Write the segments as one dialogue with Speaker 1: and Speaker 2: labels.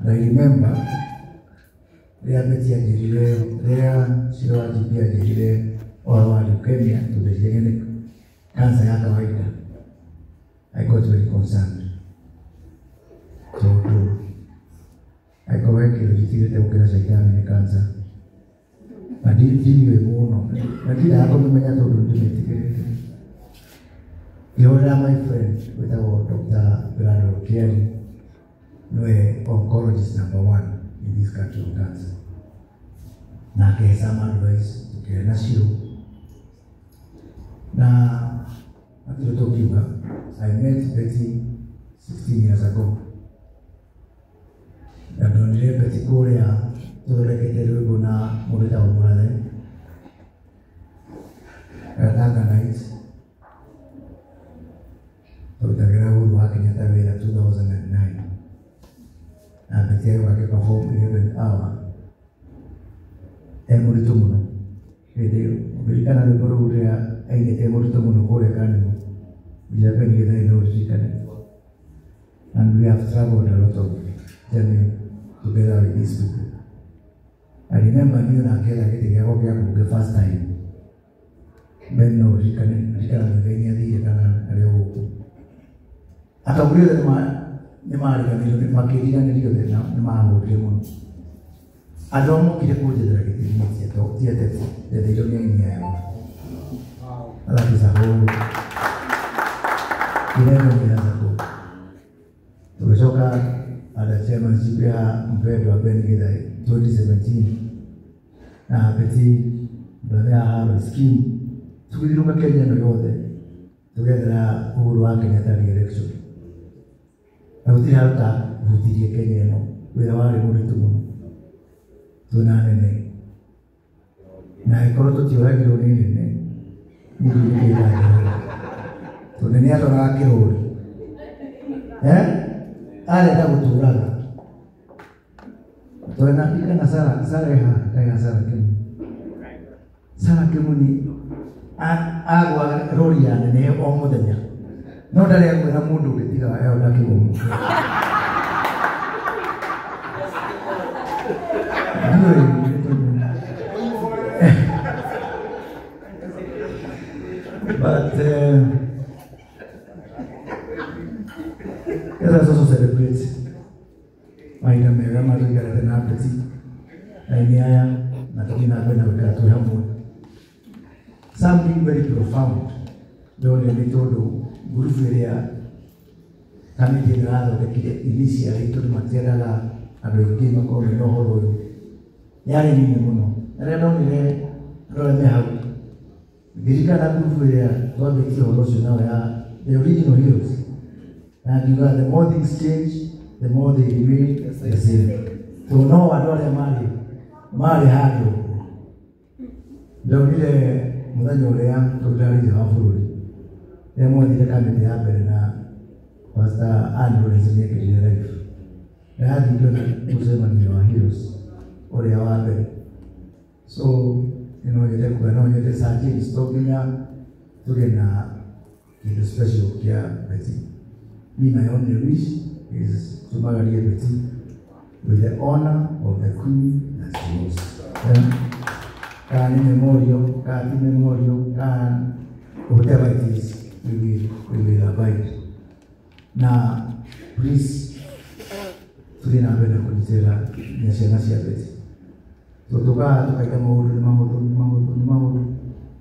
Speaker 1: And I remember rĩrĩa Betty anjĩrire, rĩrĩa Shiro wa GP anjĩrire ũhoro wa leukemia, tondũ ndeciragia nĩ cancer ya kawaida, I got very concerned. Tondũ angĩkorwo he kĩndũ njĩtigĩrĩte gũkĩra caitani nĩ cancer. Na ndiriũĩ mũno, na ndiendaga kũmĩmenya tondũ ndĩmĩtigĩrĩte. Ngĩhũrĩra my friend wĩtagwo Dr. Bernard Okieri, nĩwe oncologist number one in this country on cancer. Na akĩhe some advice, tũkĩaria na Shiro. Na hatirĩ tũngiuga, I met Betty 16 years ago. Na ndonire Betty kũrĩa tũthondekete rwĩmbo na mũndũ wĩtagwo Mũrathe Gatanga Night. Tũrutagĩra Uhuru wa Kenyatta wĩra 2009. Na Betty agĩũka akĩ-perform 11 hour. E mũritũ mũno. Hĩndĩ ĩyo, ũngĩririkana rwĩmbo rũu rũrĩa ainĩte e mũritũ mũno kũrĩa Carnival. Nginya Ben Githae no ũririkane. And we have traveled a lot of journey together with these people. I remember niĩ na ngĩetha gĩtĩ gĩakwa kĩa mbunge first time. Ben no ũririkane, ririkana Muigai nĩ athire kana arĩ o gũkũ. Atongoria othe nĩmariganĩirwo, makĩriganĩrio othe na nĩmahũrire mũno. Andũ arĩa mokire kũnjethera gĩtĩ niĩ ti ateti, ndetheirwo nĩ aini aya. That is a whole 11 years ago. Tũgĩcoka under chairmanship ya mpendwa Ben Githae 2017 na Betty Ndwathe ya Harvey scheme tũgĩthiũrũrũka Kenya ĩno yothe tũgĩethera Uhuru wa Kenyatta re-election. Na gũtirĩ handũ tũtahutirie Kenya ĩno, wĩra warĩ mũritũ mũno twĩna nene, na angĩkorwo tũtioragirwo nĩ nene niĩ ndiũĩ nĩkĩĩ ndangĩoraga, tondũ nĩ atwaraga kĩrori arenda gũtũraga. Twena na Sara, Sara ĩ haha, kaĩ Sara Kĩmuni. Sara Kĩmuni agwa rori ya nene o mũthenya, no ndarĩ agwĩra mũndũ ũngĩ tiga Elda Kĩgũmũ. Ndiũĩ gĩtũmi. But let us also celebrate mahinda mega marĩa tũikarĩte na Betty na aini aya na tũthiĩ na mbere na gũikara twĩ hamwe. Something very profound ndonire nĩ tondũ ngurubu ĩrĩa kamĩtĩ ĩno yathondekire initially, tondũ matiendaga andũ aingĩ makorwo mena ũhoro ũyũ, yarĩ nini mũno. Na rĩrĩa ndonire andũ arĩa me hau, ngĩririkana ngurubu ĩrĩa twambĩtie ũhoro ũcio nao ya the original heroes, na ngiuga the more things change, the more they remain the same. Tondũ no andũ arĩa marĩ handũ ndonire mũthenya ũrĩa tũndarĩ nja wa bũrũri, rĩrĩa mwethire kamĩtĩ ya mbere na Pastor Andrew Lawrence nĩekĩrire live, ndĩrathiĩ ngĩona mũcemanio wa heroes ũrĩa wa mbere. So no nyende kuga, no nyende Sir James, to nginya tũgĩe na kĩndũ special kĩa Betty. Me, my only wish is tumagarie Betty with the honor of the queen that she was. Kana nĩ memorial, kana ti memorial, kana whatever it is, we will abide. Na please tũthiĩ na mbere na kũnyitĩrĩra nginya ciana cia Betty. Tũkaga tũkaiga maũndũ nĩ mahũthũ, nĩ mahũthũ, nĩ mahũthũ,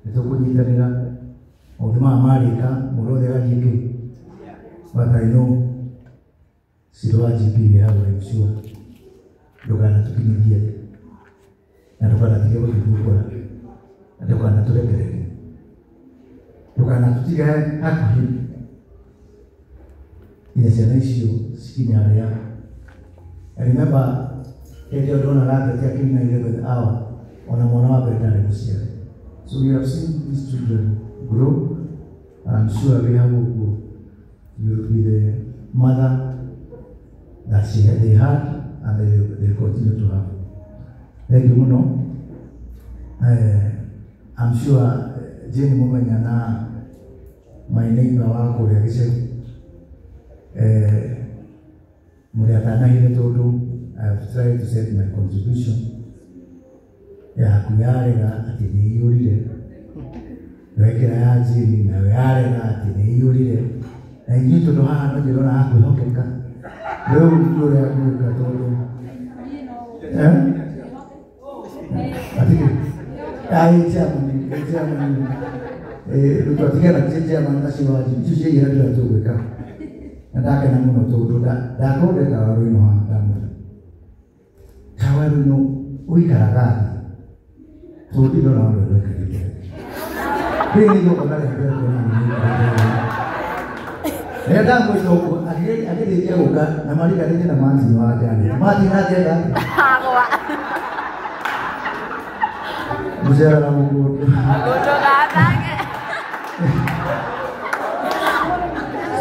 Speaker 1: nĩ tũkũnyitanĩra maũndũ maya marĩka mũndũ othe agathiĩ kĩ. But I know Shiro wa GP wĩ hau, I'm sure ndũkanatũkinyithie thĩ na ndũkanatige gũtũthumbũra na ndũkanatũrekererie, ndũkanatũtige hakuhĩ nginya ciana icio cikinye harĩa. I remember hĩndĩ ĩyo ndonaga Betty akĩina 11th hour, ona mwana wa mbere ndarĩ mũciare. So we have seen these children grow, and I'm sure wĩ hau ũguo you will be the mother that they had and they continue to have. Thank you mũno. I'm sure Jane Mumenya na my neighbor wa kũrĩa gĩcagi mũrĩ atanahire tondũ I have tried to send my contribution yaku yarega atĩ nĩ iyũrire, wekĩra ya Jimmy nayo yarega atĩ nĩ iyũrire, na inyuĩ tondũ haha no ndĩrona ha kwĩhokeka rĩu ũrĩa ngwĩka tondũ atikĩ ai chairman chairman rĩu twatigana chairman acio wa Jimmy icio ciaiyũra ndĩra tũgwĩka na ndakena mũno tondũ ndakorwo kawaru-inĩ haha ndamwĩra kawaru-inĩ ũikaraga thĩ tondũ ndĩrona ũrĩa ũikarĩte rĩu nĩ igongona rĩa mbere kuona rĩrĩa ndamwĩta ũguo akĩrĩkia gũka na mariganĩtie na Martin wa Janet. Martin atĩenda mũcera na mũgũnda.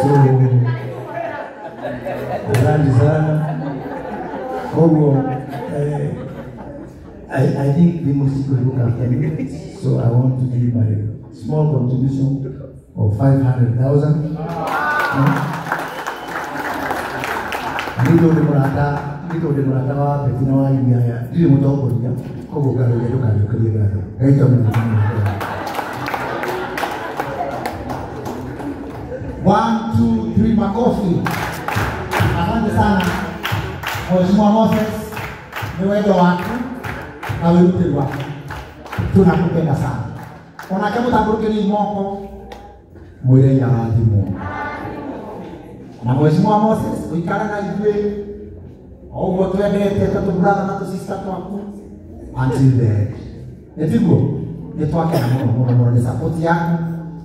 Speaker 1: So asante sana. Koguo I think we must look after me, so I want to give my small contribution of 500,000. Nĩ tondũ mũrata nĩ tondũ mũrata wa Betty na wa Jimmy aya ndirĩ mũtongoria koguo ngarũria ndũkanjũkĩrie ngatho. Ngai tũmũrĩ.
Speaker 2: 1, 2, 3, makofi. Asante sana Mheshimiwa Moses, ni wendo waku na wĩrutĩri waku, tunakupenda sana. Onake mũtambũrũkĩrie moko mwĩre arathimwo. Na Mheshimiwa Moses, ũikare na ithuĩ o ũguo twendete ta tũ brother na tũ sister twaku until the end. Nĩ tiguo? Nĩ twakena mũno mũno mũno nĩ support yaku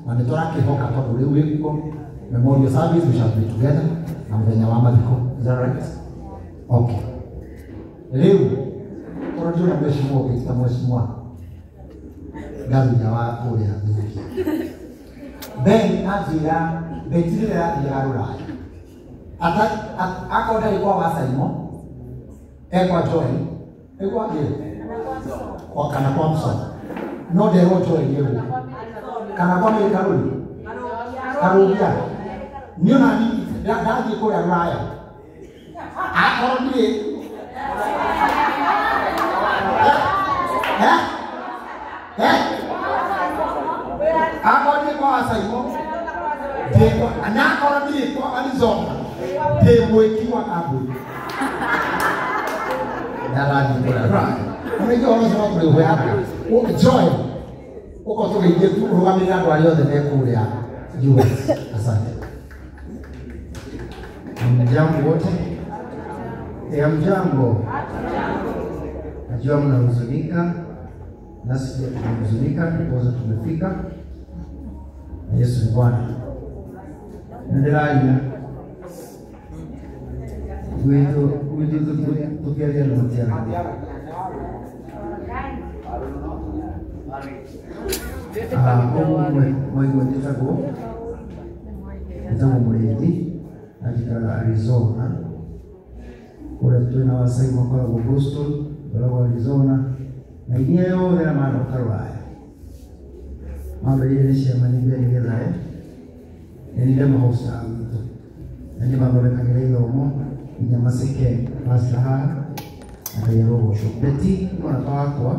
Speaker 2: na nĩ tũrakĩhoka tondũ rĩu wĩkuo memorial service we shall be together na mũthenya wa mathiko. Is that right? Okay. Rĩu tondũ ndĩrona mheshimiwa ũkĩte mheshimiwa Garunya wa kũrĩa Thũki. Ben anjĩra Betty rĩrĩa arathiaga rũraya akorwo ndarĩ kwa Wacaimo ekwa Joel nĩguo anjĩra kwa kana kwa Msoma no nderwo Joel nĩ gũkũ kana kwa Mary Karuri Karũgia niĩ ona niĩ ndathiĩ kũrĩa rũraya akorwo ndirĩ akorwo ndirĩ kwa Wacaimo na akorwo ndirĩ kwa Arizona ndĩ mwĩki wa kambuni ndarathiĩ kũrĩa rũraya. Unajua ũhoro ũcio no tũrĩũheanaga. Joy ũkorwo tũgeithie tu ũrũgamĩrĩre andũ arĩa othe me kũrĩa US. Asante.
Speaker 1: Mjambo wote. Mjambo. Najua mnahuzunika, nasi pia tumehuzunika, ndiposa tumefika. Na Yesu ni Bwana. Ndĩraria gwitũ gwitũ tũkĩaria na matiaragia. Ũguo mwaigua njĩtagwo Mũrĩithi na njikaraga Arizona kũrĩa twĩna Wasai makoragwo Boston, ngoragwo Arizona na iria yothe na manoka rũraya mambĩrĩirie nĩ ciama nyingĩ nĩgetha nĩ ndĩmahostaga gwitũ na nĩmathondekagĩra ithomo nginya maceke pastor haha na Ngai arogocwo. Betty nĩ mũrata wakwa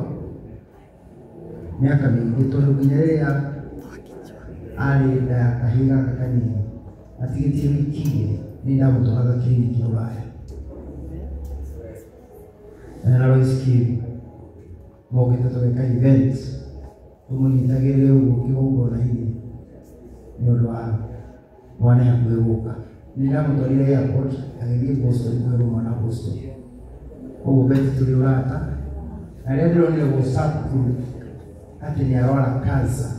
Speaker 1: mĩaka mĩingĩ tondũ nginya rĩrĩa arĩ nda ya kahĩĩ gaka kanini atigĩtie wiki igĩrĩ nĩ ndamũtwaraga kiriniki rũraya na Lois Kim mokĩte tũgeka event tũmũnyitagĩre ũguo kĩgongona-inĩ nĩ ũndũ wa mwana hakuhĩ gũka. Nĩ ndamũtwarire airport agĩthiĩ Boston kwĩrwo mwana Boston. Koguo Betty tũrĩ ũrata na rĩrĩa ndĩronire WhatsApp group atĩ nĩ arwara cancer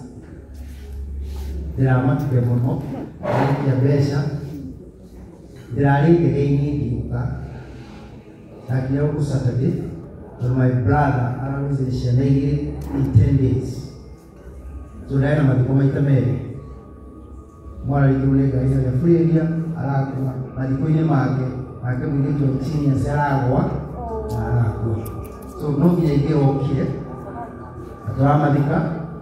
Speaker 1: ndĩramakire mũno ndĩrekia mbeca ndĩrarĩ ndege-inĩ ngĩũka ndakinya gũkũ Saturday tondũ my brother ararũcire ciana igĩrĩ in 10 days so ndarĩ na mathiko maita merĩ mwararikirwo nĩ ngari harĩa free area arakua mathiko-inĩ make nake mũirĩtu wa genius aragwa na arakua so no nginya ingĩokire na tũramathika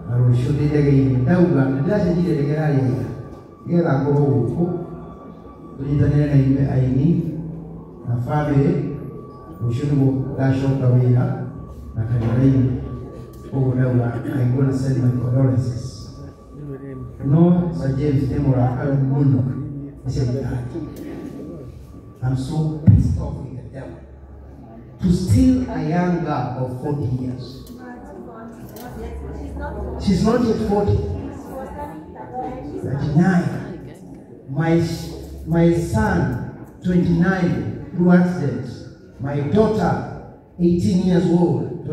Speaker 1: na rũciũ ndĩ ndege-inĩ ndauga nĩ ndĩracenjirie ndege yarĩa ira nĩgetha ngorwo gũkũ tũnyitanĩre na inyuĩ aini na family Rũciũ nĩguo ngacoka wĩra na kanitha-inĩ. Koguo ndauga I'm gonna send my condolences. No Sir James nĩ mũrakaru mũno nĩ caitani. I'm so pissed off with the devil. To steal a young girl of 40 years. She's not yet 40. 39. My son, 29, through accident. My daughter, 18 years old.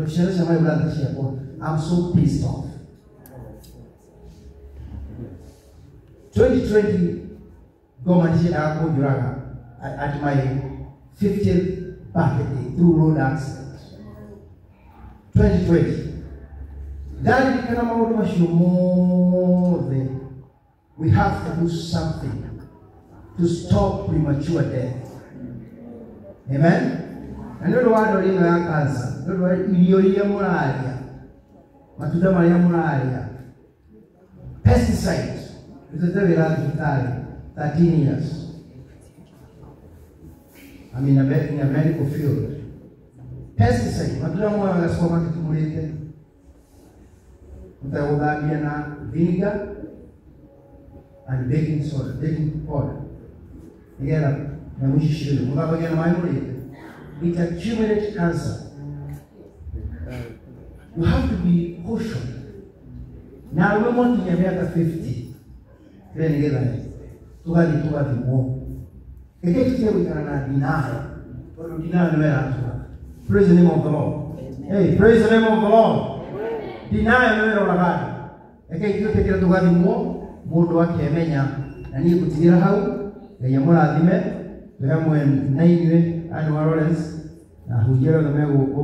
Speaker 1: I'm so pissed off. 2020, at my 50th birthday through road accident. 2020. We have to do something to stop premature death. Amen? Na nĩ ũndũ wa ndwari ĩno ya cancer, nĩ ũndũ wa irio iria mũrarĩa, matunda marĩa mũrarĩa, pesticides. Ndutĩte wĩra thibitarĩ 13 years. I'm in a medical field. Pesticide, matunda moyaga supermarket mũrĩte, mũtegũthambia na vinegar and baking soda, baking powder. Nĩgetha nyamũ ici ciũre, mũthambagia na maĩ mũrĩte. It accumulates cancer. You have to be cautious. Na arũme mwakinyia mĩaka 50, rĩrĩa nĩgetha tũgathiĩ tũgathimwo. Reke tũtige gũikara na denial, tondũ denial nĩwe ĩratũraga. Praise the name of the Lord. Hey, praise the name of the Lord. Denial nĩwe ĩroraga andũ. Reke ithuĩ twĩkĩre tũgathimwo, mũndũ akemenya. Na niĩ ngũtigĩra hau, Ngai amũrathime, twĩ hamwe na inyuĩ andũ a Lawrence, na ahunjia arĩa othe me gũkũ,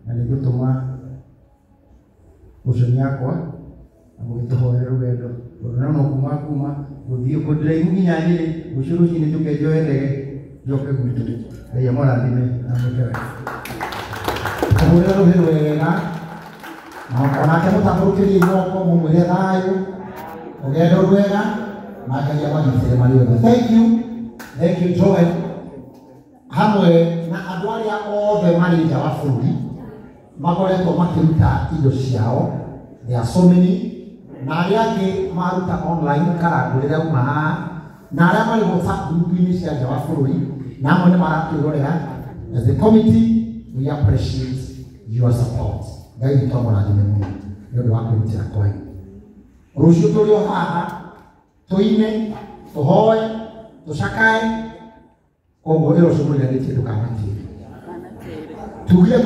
Speaker 1: na nĩngũtũma caution yakwa na mũgĩtũhoere rũgendo, tondũ no kuma gũthiĩ kũndĩraihu nginya Nyĩrĩ, rũciũ rũcinĩ njũke njoe ndege njoke gwitũ. Ngai amũrathime na amwĩke wega.
Speaker 2: Kũhũrĩra rũhĩ wega, na onake mũtambũrũkĩrie moko mũmwĩre thayũ, rũgendo rwega, na Ngai amanyitĩre marĩ othe. Thank you. Thank you Joel. Hamwe na andũ arĩa othe marĩ nja wa bũrũri makoretwo makĩruta indo ciao, there are so many, na arĩa angĩ maruta online karangũrĩra uma haha, na arĩa marĩ WhatsApp group-inĩ cia nja wa bũrũri, na amwe nĩ maratwĩrorera. As the committee, we appreciate your support. Ngai witũ amũrathime mũno nĩ ũndũ wa kwĩrutĩra kwanyu. Rũciũ tũrĩ o haha tũine, tũhoe, tũcakae, koguo ĩro cũmũriganĩtie ndũkanatĩre. Tugire